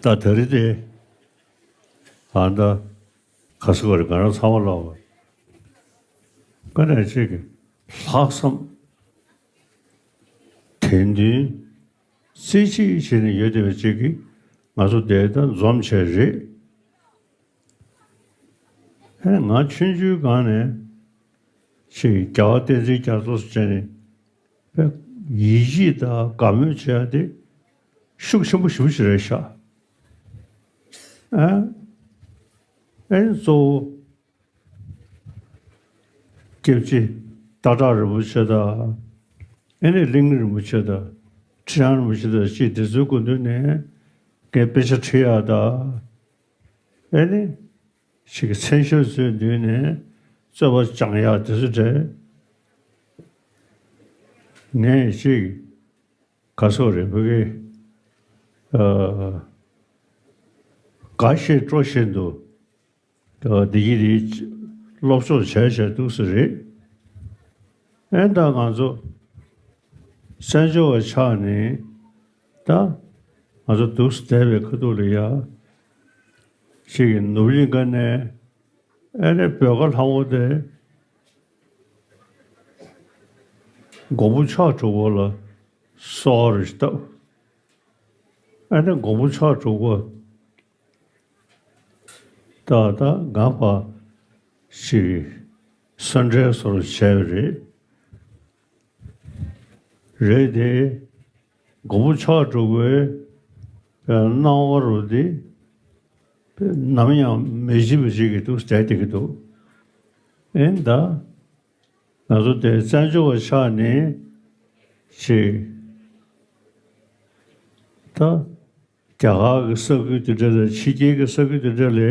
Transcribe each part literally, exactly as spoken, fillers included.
ད་ད་རེས་དེ་ཨ་ད་ག་ཟེར་བ་རེད། ང་རང་ཚང་མ་ལ་བ་ཀ་ནས་ཅིག་གི་ལྷག་བསམ་དད་འདུན་རྩེ་གཅིག་བྱས་ནས་ཡོད་བསྡད་པ་ཅིག་གིས་ང་ཚོ་དེ་ད་འཛོམས་བྱས་རེད། ཨེ་ང་ཆུང་ཆུང་སྒང་ནས་ཅིག་རྒྱལ་བ་བསྟན་འཛིན་རྒྱ་མཚོ་ཟེར་ནས་དཔེ་ཡིད་ཆེས་དང་དགའ་མོས་བྱེད་ཡ་དེ་ཤུགས་ཆེན་པོ་ཞེ་པོ་ཅིག་རེད་ཤག་ཨ་ཨེ་གཙོ་བོ་སྐྱབས་རྗེ་སྟག་བྲག་རིན་པོ་ཆེ་དང་། ཨེ་ནས་གླིང་རིན་པོ་ཆེ་དང་ཁྲི་བྱང་རིན་པོ་ཆེ་དང་ཅིག་དེ་ཚོའི་སྐུ་མདུན་ནས་ངས་དཔེ་ཆ་ཁྲིད་ཡ་དང་། ཨེ་ནས་ཅིག་གི་མཚན་ཞབས་ཚོའི་མདུན་ནས་རྩོད་པ་སྦྱང་ཡག་དེ་ཚོ་རེད། ངས་ཅིག་ག་སོགས་རེད་བོད་ཀྱི་ཨ་དགའ་བཞིན་སྤྲོ་བཞིན་དུ་ཨ་བདེ་སྐྱིད་དེ་སློབ་སྦྱོང་བྱས་བྱས་འདུག་སེ་རེད། ཨེ་ད་ང་ཚོ་བཙན་བྱོལ་བ་ཆགས་ནས་ད་ང་ཚོ་འདུག་སེ་བསྡད་པའི་ཁ་ཐུག་ལ་ཡ་ཅིག་གི་ནུབ་གླིང་ཁ་ནས་ཨེ་ནས་བོད་ཁ་ལྷ་མོ་དེ་མགོན་པོ་ཕྱག་དྲུག་པོ་ལ་གསོལ་བ་རེ་བཏབ། ཨེ་ནས་མགོན་པོ་ཕྱག་དྲུག་པོ་ད་ད་ང་ཕ་ཞིག་གསོལ་འདྲེན་སོར་བྱས་པ་རེད། རེད་དེ། མགོན་པོ་ཕྱག་དྲུག་པོའི་སྣང་བ་རུ་དེ་ནམ་ཡང་མི་བརྗེད་པ་ཞིག་གི་འདུག་བསྡད་བསྡད་ཀྱི་འདུག་ཨེ་ད། ང་ཚོ་དེ་བཙན་བྱོལ་བ་ཆགས་ནས་ཅིག་ད་རྒྱ་གར་གྱི་ས་ཁུལ་དེ་འདྲ་ལ་ཕྱི་རྒྱལ་གྱི་ས་ཁུལ་དེ་འདྲ་ལ་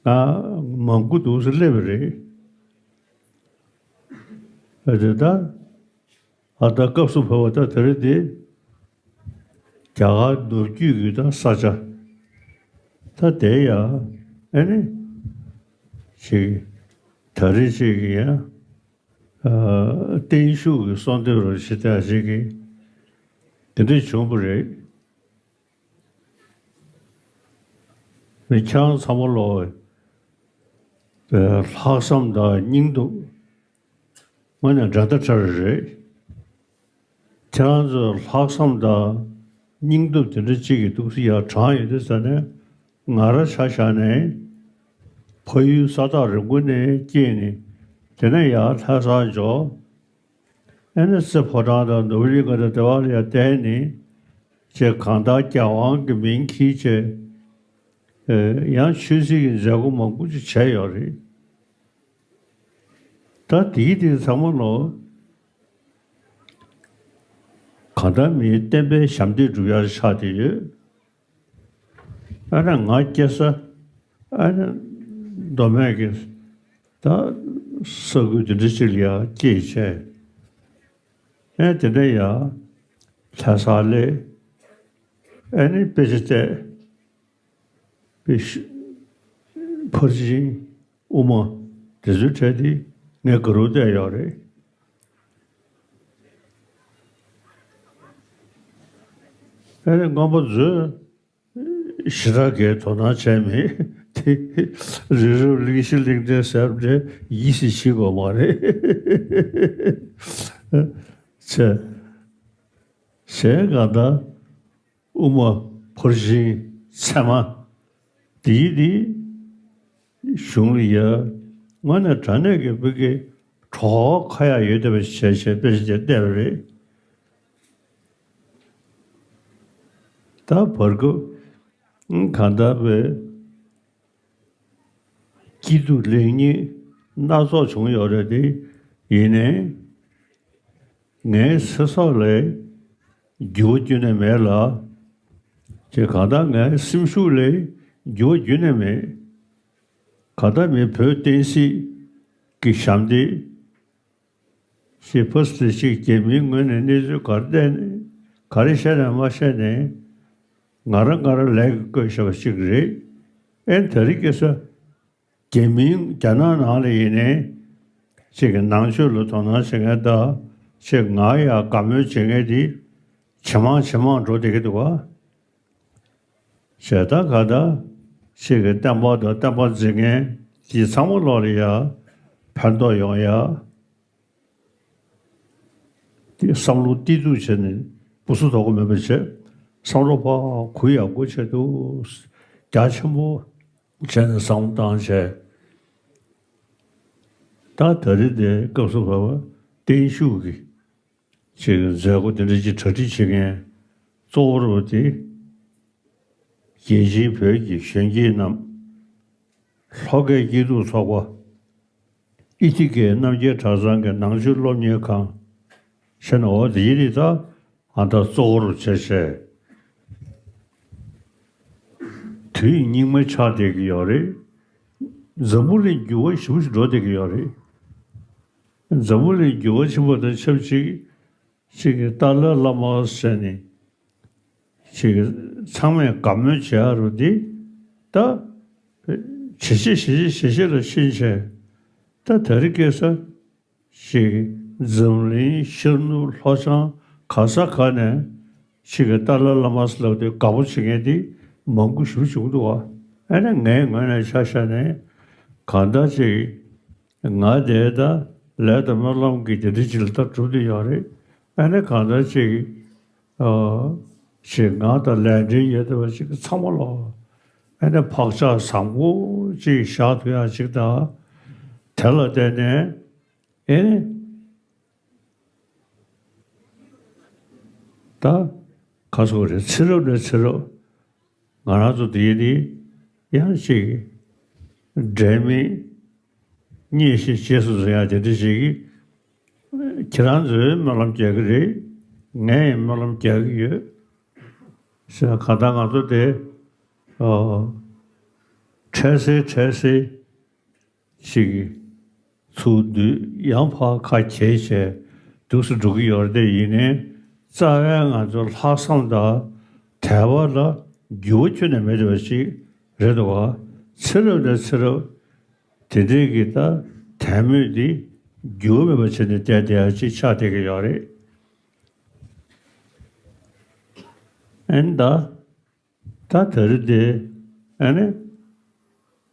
ང་མང་པོ་འདུག་སེ་སླེབས་པ་རེད། ཨ་དེ་ད་ཨ་ད་སྐབས་སུ་བབས་པ་ད་དེ་རེད་དེ། རྒྱ་གར་ནུབ་རྒྱུད་ཀྱི་ད་ས་ཆ་ད་དེ་ཡ་ཨེ་ནི་ཅིག་ད་རེས་ཅིག་ཡ་ཨ་བརྟན་བཞུགས་ཀྱི་གསོལ་འདེབས་རོགས་ཞེས་བྱ་ཞིག་གིས་དེ་འདྲ་བྱུང་བ་རེད། ཁྱེད་རང་ཚང་མ་ལོ་ལྷག་བསམ་དང་སྙིང་སྟོབས་དངོས་གནས་འདྲ་ལྟ་འདྲ་རེད། ཁྱེད་རང་ཚོ་ལྷག་བསམ་དང་སྙིང་སྟོབས་དེ་འདྲ་གཅིག་གིས་འདུག་སེ་ཡར་དྲངས་ཡོད་དུས་ཙ་ནས་ང་རང་ཆ་བཞག་ནས་ཕ་ཡུལ་ས་ཐག་རིང་པོ་ནས་སྐྱེས་ནས་དེ་ནས་ཡར་ལྷ་སར་འབྱོར། ཨེ་ནས་རྩེ་ཕོ་བྲང་དང་ནོར་བུ་གླིང་ག་དང་དེ་བ་ལ་ཡར་བསྡད་ནས་ཅེས་གང་ལྟར་རྒྱལ་དབང་གི་མིང་འཁྱེར་བྱས་ཡང་ཆོས་སྲིད་ཀྱི་མཛད་སྒོ་མང་པོ་ཅིག་བྱས་ཡོད་རེད། ད་དེའི་དེ་ཚང་མ་ལོ་གང་ལྟར་མིའི་བསྟན་པའི་ཞབས་འདེགས་སྒྲུབ་ཡག་ཆགས་བསྡད་ཡོད། ཨ་ནི་ང་སྐྱེ་ས་ཨ་ནི་མདོ་སྨད་ཀྱི་ད་ས་ཁུལ་དེ་འདྲ་ཅིག་ལ་ཡང་སྐྱེས་བྱས། ཨེ་དེ་འདྲ་ཡང་ལྷ་སར་སླེབས། ཨ་ནི་དཔེ་ཆ་བལྟས། དཔེ་ཕར་ཕྱིན། དབུ་མ་དེ་ཚོའི་གྲས་དེ་ངས་དགའ་རབ་བལྟས་ཡོད་རེད། ཨེ་རེད། རྔོན་པ་ཚོས་ཞེ་དྲག་གིས་དོ་སྣང་བྱས་མེད་དེ། རི་རབ་གླིང་བཞི་གླིང་ཕྲན་ཟེར་བ་འདྲ་ཡིད་སེ་བྱེད་དགོས་མ་རེད། ཚེ་གཞན་གང་ལྟར། དབུ་མ་ཕར་ཕྱིན་ཚད་མ་འདིའི་འདི་གཞུང་ལ་ཡ་དངོས་གནས་དྲང་གནས་ཀྱི་བོད་ཀྱི་གྲོགས་ཁ་ཡག་ཡོད་བསྡད་པ་ཞིག་བྱས་བྱས་དཔེ་ཆ་དེ་བལྟས་པ་རེད། ད་བར་སྐབས་གང་ལྟར་བའི་སྐྱིད་སྡུག་ལེགས་ཉེས་སྣ་ཚོགས་བྱུང་ཡོད་རེད་དེ། ཡིན་ནའི་ངའི་ཚེ་སྲོག་ལ་འགྱུར་བ་ཁྱོན་ནས་མེད་ལ། དེ་གང་ལྟར་ངའི་སེམས་ཤུགས་ལ་འགྱུར་བ་ཁྱོན་ནས་མེད། གང་ལྟར་མི་བོད་བསྟན་སྲིད་ཀྱི་ཞབས་འདེགས་ཞེས་ཕར་ཚུར་ཅིག་རྒྱ་མིའི་ངོས་ནས་གནས་ཚུལ་ག་རེ་བལྟས་ནས་ག་རེ་བཤད་ནས་མ་བཤད་ནས་ང་རང་ང་རང་ལས་ཀྱི་བཀོད་བཞག་པ་ཞིག་རེད། ཨེ་ད་རེས་ཁ་སང་རྒྱ་མིའི་རྒྱ་ནག་ནང་ལ་ཡིན་ནའི་ཅིག་གི་ནང་ཆོས་ལ་དོ་སྣང་བྱེད་མཁན་དང་ཅིག་ང་ཡང་དགའ་མོས་བྱེད་མཁན་དེ་ཇེ་མང་ཇེ་མང་འགྲོ་བསྡད་ཀྱི་འདུག་ག་དེ་ལྟར་ག་ད་ཞིག་གི་བསྟན་པ་དང་བསྟན་པ་འཛིན་མཁན་དེ་ཚང་མ་ལོག་ལ་ཡ་ཕན་ཐོགས་ཡོང་ཡ། དེ་བསམ་བློ་གཏིང་ཟབ་བྱས་ནས་སྤུ་སུ་དོག་པོ་མེད་པ་བྱས། བསམ་བློ་ཕར་གུ་ཡངས་པོ་བྱས་འདུག་རྒྱ་ཆེན་པོ་བྱས་ནས་བསམ་བློ་བཏང་བྱས། ད་ད་རེས་དེ་སྐབས་སུ་བབ་པ་བརྟན་བཞུགས་ཀྱི་ཅིག་མཛད་སྒོ་དེ་འདྲ་ཅིག་གྲ་སྒྲིག་བྱེད་མཁན་གཙོ་བོར་བ་དེ། རྒྱལ་ཆེན་བོད་ཀྱི་གཞོན་སྐྱེས་རྣམས། ལྷོ་ཁའི་སྐྱིད་སྡུག་ཚོགས་པ། ཨི་ཐི་ཀའི་རྣམ་རྒྱལ་གྲྭ་ཚང་གི་ནང་ཆོས་སློབ་གཉེར་ཁང་། ཞེས་ནས་འོ་དེའི་རིགས་དག་ཨ་ད་གཙོ་བོར་བྱས་བྱས། དུས་སྙིགས་མ་ཆགས་བསྡད་ཀྱི་ཡོད་རེད། འཛམ་བུ་གླིང་འགྱུར་བ་ཞེ་པོ་ཞིག་འགྲོ་བསྡད་ཀྱི་ཡོད་རེད། འཛམ་བུ་གླིང་འགྱུར་བ་ཕྱིན་པ་དང་ཆབས་ཅིག་ཅིག་གི་ཏཱ་ལའི་བླ་མ་ཟེར་ནས་ཅིག་གི་ཚང་མས་དགའ་མོས་བྱེད་ཡ་རུ་འདི་ད་ཇེ་ཆེ་ཇེ་ཆེ་ཇེ་ཆེ་ལ་ཕྱིན་བྱས། ད་དེ་རིང་ཁ་སང་ཅིག་འཛམ་གླིང་ཤར་ནུབ་ལྷོ་བྱང་ག་ས་ག་ནས་ཅིག་གི་ཏཱ་ལའི་བླ་མ་ཟེར་ལབ་དུས་དགའ་པོ་བྱེད་མཁན་འདི་མང་པོ་ཞེ་པོ་བྱུང་འདུག་བ། ཨ་ནི་ངའི་ངོས་ནས་ཆ་བཞག་ནས་གང་ལྟར་ཅིག་ང་དེ་ད་ལས་དང་སྨོན་ལམ་གྱི་དེ་འདྲ་ཅིག་ལ་ད་གྲུབ་བསྡད་ཡོད་རེད། ཨ་ནི་གང་ལྟར་ཅིག་ཨ་ཅིག་ང་དང་ལས་འབྲེལ་ཡོད་བསྡད་པ་ཅིག་ཚང་མ་ལ་ཨ་ནི་བག་ཆགས་བཟང་པོ་ཅིག་བཞག་ཐུབ་ཡ་ཅིག་དང་། དེ་ལ་བརྟེན་ནས་ཨེ་ནི་ད་ག་ཚོད་རེད། ཚེ་རབས་ནས་ཚེ་རབས་ང་རང་ཚོ་འདིའི་ནི་ཡང་ཅིག་འབྲལ་མེད་མཉེས་གཤིན་རྗེས་སུ་འཛིན་ཡ་དེ་འདྲ་ཞིག་གིས་ཁྱེད་རང་ཚོས་སྨོན་ལམ་རྒྱག་གི་རེད། ངས་སྨོན་ལམ་རྒྱག་གི་ཡོད་ཟེར། གང་ལྟར་ང་ཚོ་དེ་ཨ་འཕྲལ་སེལ་འཕྲལ་སེལ་ཅིག་ཚུར་འདུས་ཡང་ཕར་ཁ་གྱེས་བྱས་འདུག་སེ་འགྲོ་གི་ཡོད་རེད་དེ། ཡིན་ནའི་རྩ་བའི་ང་ཚོ་ལྷག་བསམ་དང་དད་པ་ལ་འགྱུར་བ་ཁྱོན་ནས་མེད་པ་ཞིག་རེད་འདུག་བ། ཚེ་རབས་ནས་ཚེ་རབས་དེ་འདྲའི་གི་ད་དད་མོས་འདི་འགྱུར་བ་མེད་པ་བྱས་ནས་བསྡད་བསྡད་ཡ་ཅིག་ཆགས་བསྡད་ཀྱི་ཡོད་རེད། ཨེ་ནི་ད། ད་དེ་རིང་དེ་ཨ་ནི་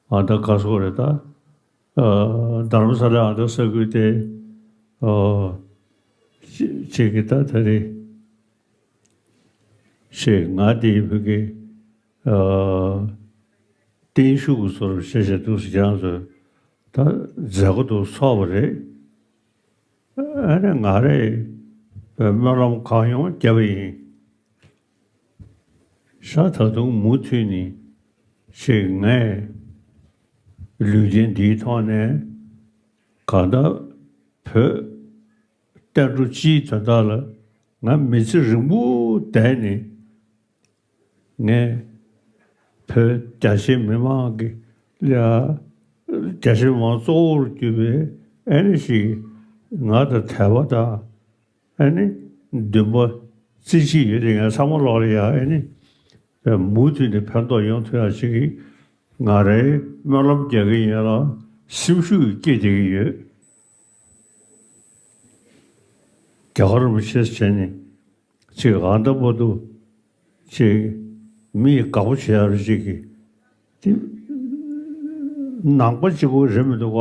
ཨ་ད་ག་སོ་རེད་ད། ཨ་དྷ་རམ་ས་ལ་ཨ་ད་ས་ཁུལ་དེ་ཨ་ཅི་ཅིག་གི་ད་དེ་རིང་ཞེས་ང་དེའི་བུ་གི་ཨ་བརྟན་བཞུགས་ཀྱི་བཟོ་འདྲ་བྱས་བྱས་འདུག་སེ་ཁྱེད་རང་ཚོས་ད་མཛད་སྒོ་འདུག་ཚོགས་པ་རེད། ཨ་ནི་ང་རེ་སྨོན་ལམ་གང་ཡོང་བརྒྱབ་པ་ཡིན། ཤ་ད་དུང་མུ་མཐུད་ནས་ཞིག་ངས་ལུས་རྟེན་འདིའི་ཐོག་ནས་གང་ལྟར་བོད་བསྟན་འགྲོ་སྤྱིའི་དོན་དག་ལ་ང་མི་ཚེ་རིང་པོ་བསྡད་ནས། ངས་བོད་རྒྱ་ཆེའི་མི་མང་གི་ལ་རྒྱ་ཆེའི་མི་མང་གཙོ་བོར་གྱུར་པའི་ཨ་ནི་ཞིག་ང་དང་དད་པ་དང་ཨ་ནི་འདུན་པ་རྩེ་གཅིག་ཡོད་དེ་ངས་ཚང་མ་ལོག་ལ་ཡ་ཨ་ནི་མུ་མཐུད་ནས་ཕན་ཐོགས་ཡོང་ཐུབ་ཡ་ཞིག་གི་ང་རའི་སྨོན་ལམ་རྒྱག་གི་ཡིན་ལ་སེམས་ཤུགས་སྐྱེད་བསྡད་ཀྱི་ཡོད། རྒྱལ་བ་རིན་པོ་ཆེ་བྱས་ནས་ཅིག་ཨ་ད་བར་དུ་ཅིག་མི་དགའ་པོ་བྱེད་ཡ་རུ་ཅིག་གི་དེ་ནང་པ་གཅིག་པོ་རེད་མི་འདུག་ག་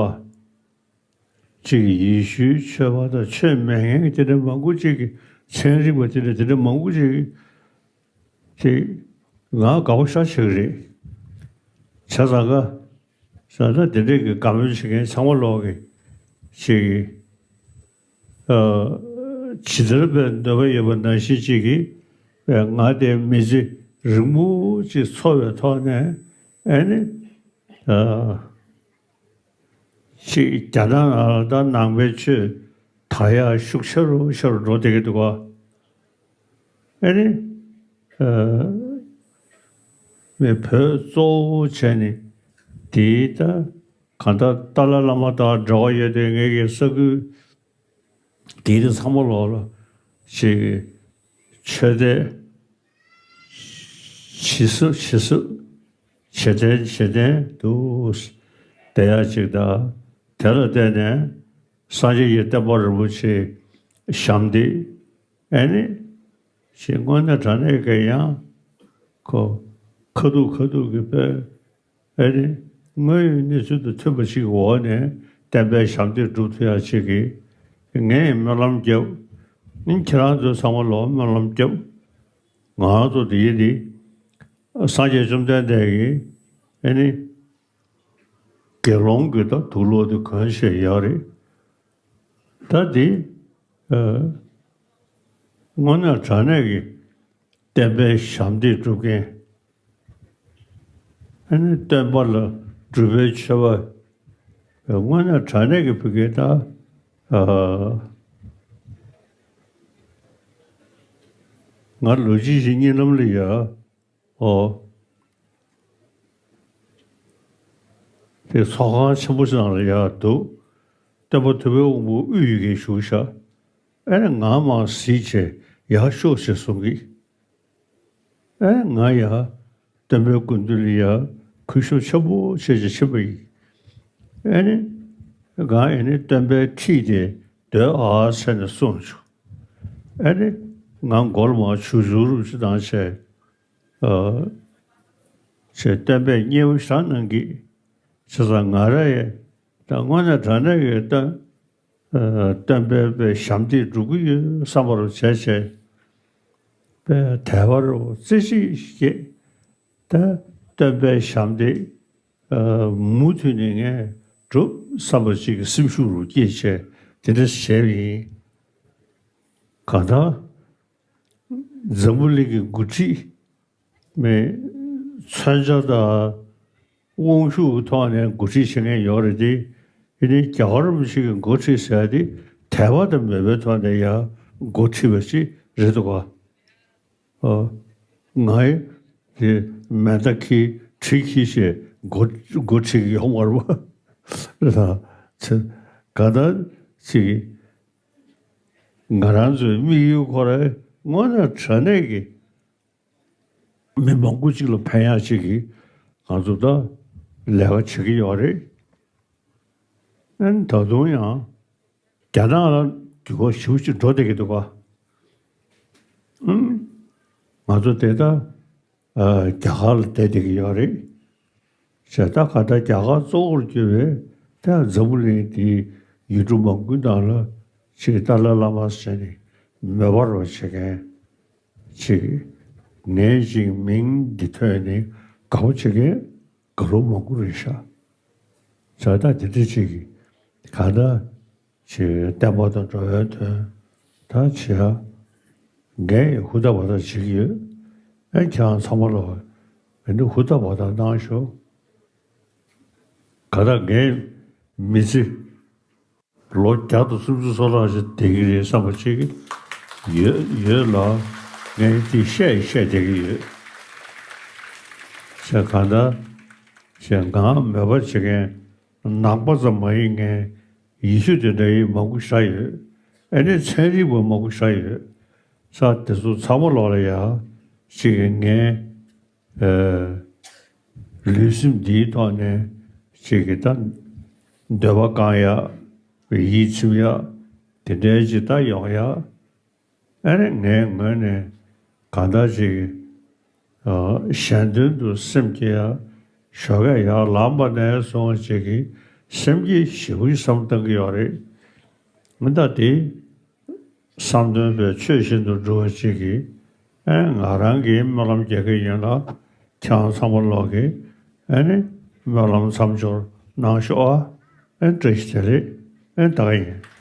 ཅིག་ཡེ་ཤུའི་ཆོས་པ་དང་ཆོས་མེད་མཁན་གྱི་དེ་འདྲ་མང་པོ་ཅིག་གི་ཚན་རིག་པ་དེ་འདྲ་དེ་འདྲ་མང་པོ་ཅིག་གི་ཅིག་ང་དགའ་པོ་ཤ་ཆེ་གི་རེད། བྱས་ཙང་ག་ཟེར་ན་དེ་འདྲའི་གི་དགའ་མོས་བྱེད་མཁན་ཚང་མ་ལོག་གི་ཅིག་གི་ཨ་ཇི་ལྟར་བའི་འདོད་པ་ཡོད་པ་ནང་བཞིན་ཅིག་གིས་ང་དེ་མི་ཚེ་རིང་པོ་ཅིག་འཚོ་བའི་ཐོག་ནས་ཨ་ནི་ཨ་ཅིག་རྒྱ་ནག་ནང་ལ་ད་ནང་པའི་ཆོས་དར་ཡག་ཤུགས་ཆེ་རུ་ཆེ་རུ་འགྲོ་བསྡད་ཀྱི་འདུག་ག་ཨ་ནི་ཨ་མི་བོད་གཙོ་བོ་བྱས་ནས་དེའི་ད་གང་ལྟར་ཏཱ་ལའི་བླ་མ་དང་འབྲེལ་བ་ཡོད་དེ་ངེད་ཀྱི་ས་ཁུལ་དེའི་རིགས་ཚང་མ་ལོག་ལ་ཅིག་ཆོས་དད་ཇི་སྲིད་ཇི་སྲིད་ཇེ་བརྟན་ཇེ་བརྟན་དུ་བསྡད་ཡ་ཅིག་དང་། དེ་ལ་བརྟེན་ནས་སངས་རྒྱས་ཀྱི་བསྟན་པ་རིན་པོ་ཆེ་ཞབས་འདེགས་ཨ་ནི་ཞེས་དངོས་གནས་དྲང་གནས་ཀྱི་ཡང་ཁོ་ ཁ་ཐུག་ཁ་ཐུག་གི་དཔེ་ཨེ་ནི་དངོས་ཡོད་གནས་ཚུལ་དང་མཐུན་པ་ཞིག་གི་འོག་ནས་བསྟན་པའི་ཞབས་འདེགས་སྒྲུབ་ཐུབ་ཡག་ཅིག་གི་ངས་སྨོན་ལམ་བརྒྱབ། ཨིན་ཁྱེད་རང་ཚོ་ཚང་མ་ལ་སྨོན་ལམ་བརྒྱབ། ང་ཚོ་དེ་ཡིན་དེ་སངས་རྒྱས་བཅོམ་ལྡན་འདས་ཀྱི་ཨེ་ནི་དགེ་སློང་གི་ད་དུག་ལོག་དེ་གོན་བྱས་ཡོད་རེད། ད་དེ་ཨ་དངོས་གནས་དྲང་གནས་ཀྱི་བསྟན་པའི་ཞབས་འདེགས་སྒྲུབ་མཁན། ཨ་ནི་སྟོན་པ་ལ་སྒྲུབ་པའི་མཆོད་པ། དངོས་གནས་དྲང་གནས་ཀྱི་བུ་གའི་ད་ཨ་ང་ལོ་གཅིག་ཞིག་གཉིད་ལམ་ལ་ཡ། ཨོ། དེ་ཚོགས་ཁང་ཆེན་པོ་ཞིག་ནང་ལ་ཡ་འདུག་སྟོན་པ་ཐུབ་པའི་དབང་པོ་དབུས་ཡི་གེ་བཞུགས་ཤག་ཨ་ནི་ང་མར་གཟིགས་བྱས་ཡར་ཤོག་ཅེས་གསུང་གི་ཨེ་ང་ཡ་སྟོན་པའི་སྐུ་མདུན་ལ་ཡ་གུས་ཞབས་ཆེན་པོ་བྱས་བྱས་ཕྱིན་པ་ཡིན། ཨེ་ནི་ང་ཨེ་ནི་སྟོན་པའི་ཁྲིད་དེ་སྡོད་ཨ་ཟེར་ནས་གསུངས་བྱུང་། ཨེ་ནི་ང་མགོ་ལ་མར་བྱུག་བྱུག་རུ་ཅིག་བཏང་བྱས་ཨ་བྱས་སྟོན་པས་མཉེས་པོ་ཞེ་དྲག་གནང་གི་བྱས་ཙང་ང་ར་ཡ་ད་དངོས་གནས་དྲང་གནས་ཀྱི་སྟོན། སྟོན་པའི་པའི་ཞབས་འདེགས་སྒྲུབ་ཀྱི་ཡོད་བསམ་པ་རུ་བྱས་བྱས། པའི་དད་པ་རུ་རྩེ་གཅིག་སྐྱེས། ད་སྟོན་པའི་ཞབས་འདེགས་མུ་མཐུད་ནས་ངས་སྒྲུབ་བསམ་པ་ཅིག་གི་སེམས་ཤུགས་རུ་སྐྱེས་བྱས་དེ་འདྲ་བྱས་པ་ཡིན། གང་ལྟར་འཛམ་བུ་གླིང་གི་འགོ་ཁྲིད། མི་མཚོན་ཆ་དང་དབང་ཤུགས་ཀྱི་ཐོག་ནས་འགོ་ཁྲིད་བྱེད་མཁན་ཡོད་རེད་དེ། ཡིན་ནའི་རྒྱལ་བ་རིན་པོ་ཆེ་གི་འགོ་ཁྲིད་ཟེར་ཡ་དེ་དད་པ་དང་མོས་པའི་ཐོག་ནས་ཡང་འགོ་ཁྲིད་པ་ཞིག་རེད་འདུག་ག་ཨོ། ང་ཡི་དེ་མེ་མདའ་འཁྱེར་གྲི་འཁྱེར་བྱས་འགོ་འགོ་ཁྲིད་ཀྱི་ཡོད་མ་རེད་པ། ལ་ཚེ་ག་ད་ཅིག་ང་རང་ཚོའི་དམིགས་ཡུལ་ཁོ་རང་དངོས་གནས་དྲང་གནས་ཀྱི། མི་མང་པོ་ཅིག་ལ་ཕན་ཡག་ཅིག་གི་ང་ཚོ་ད་ལས་ཀ་བྱེད་ཀྱི་ཡོད་རེད། ཨ་ནི་ད་དུང་ཡང་རྒྱ་ནག་ལ་འགྱུར་བ་ཞེ་པོ་ཅིག་འགྲོ་བསྡད་ཀྱི་འདུག་ག་ཨང་། ང་ཚོ་དེ་ད་ཨ་རྒྱ་གར་ལ་བསྡད་བསྡད་ཀྱི་ཡོད་རེད། བྱས་ད་ག་ད་རྒྱ་གར་གཙོ་བོར་གྱུར་པའི་ད་འཛམ་བུ་གླིང་འདིའི་ཡུལ་གྲུ་མང་པོའི་ནང་ལ་ཅིག་ཏཱ་ལའི་བླ་མ་ཟེར་ནས་མོས་པ་རོ་བྱེད་མཁན། ཅིག་ངས་ཅིག་མིང་འདི་ཐོས་ནས་དགའ་པོ་བྱེད་མཁན་དགའ་ལོ་མང་པོ་རེད་ཤག་བྱས་ད་དེ་འདྲ་ཅིག་གིས་གང་ལྟར་ཅིག་བསྟན་པ་དང་འགྲོ་བའི་དོན་ད་བྱེད་ཡ་ངས་ཧུར་ཐག་བ་ཐག་བྱེད་ཀྱི་ཡོད། ཨེ་ཁྱེད་རང་ཚང་མ་ལ་ཨེ་འདི་ཧུར་ཐག་བ་ཐག་གནང་ཤོག་གང་ལྟར་ངའི་མི་ཚེ། ལོ་བརྒྱ་དང་སུམ་ཅུ་སོ་ལྔ་ཞིག་བསྡད་ཀྱི་རེད་བསམ་པ་ཅིག་ཡོད་ཡོད་ལ་ངས་དེ་བཤད་བཤད་བསྡད་ཀྱི་ཡོད། བྱས་གང་ལྟར་བྱས་ང་མོས་པ་བྱེད་མཁན་ནང་པ་ཙམ་མ་ཡིན་མཁན་ཡེ་ཤུ་དེ་འདྲ་ཡི་མང་པོ་ཞེ་དྲག་ཡོད། ཨ་ནི་ཚན་རིག་པ་མང་པོ་ཞེ་དྲག་ཡོད། ས་དེ་ཚོ་ཚང་མ་ལོག་ལ་ཡ་ཅིག་ངས། ལུས་སེམས་འདིའི་ཐོག་ནས་ཅིག་གི་ད་འདོད་པ་བསྐང་ཡག་ཡིད་ཚིམ་ཡག་དེ་འདྲའི་ཅིག་ད་ཡོང་ཡག་ཨ་ནི་ངའི་ངོས་ནས་གང་ལྟར་ཅིག་གཞན་དོན་དུ་སེམས་བསྐྱེད་ཡག་ཞོགས་ཀས་ཡར་ལངས་པ་ནས་བཟུང་ཅིག་གི་སེམས་བསྐྱེད་ཞེ་པོ་ཞིག་བསམ་བཏང་གི་ཡོད་རེད། མི་ད་དེ། བསམ་དོན་པའི་ཆོས་བཞིན་དུ་འགྲོ་བ་ཅིག་གིས་ཨེ་ང་རང་གིས་སྨོན་ལམ་རྒྱག་གི་ཡིན་ལ་ཁྱེད་རང་ཚང་མ་ལོག་གིས་ཨེ་ནི་སྨོན་ལམ་མཚམས་སྦྱོར་གནང་ཤོག་ཨ། ཨེ་བཀྲ་ཤིས་བདེ་ལེགས། ཨེ་ད་ག་ཡིན།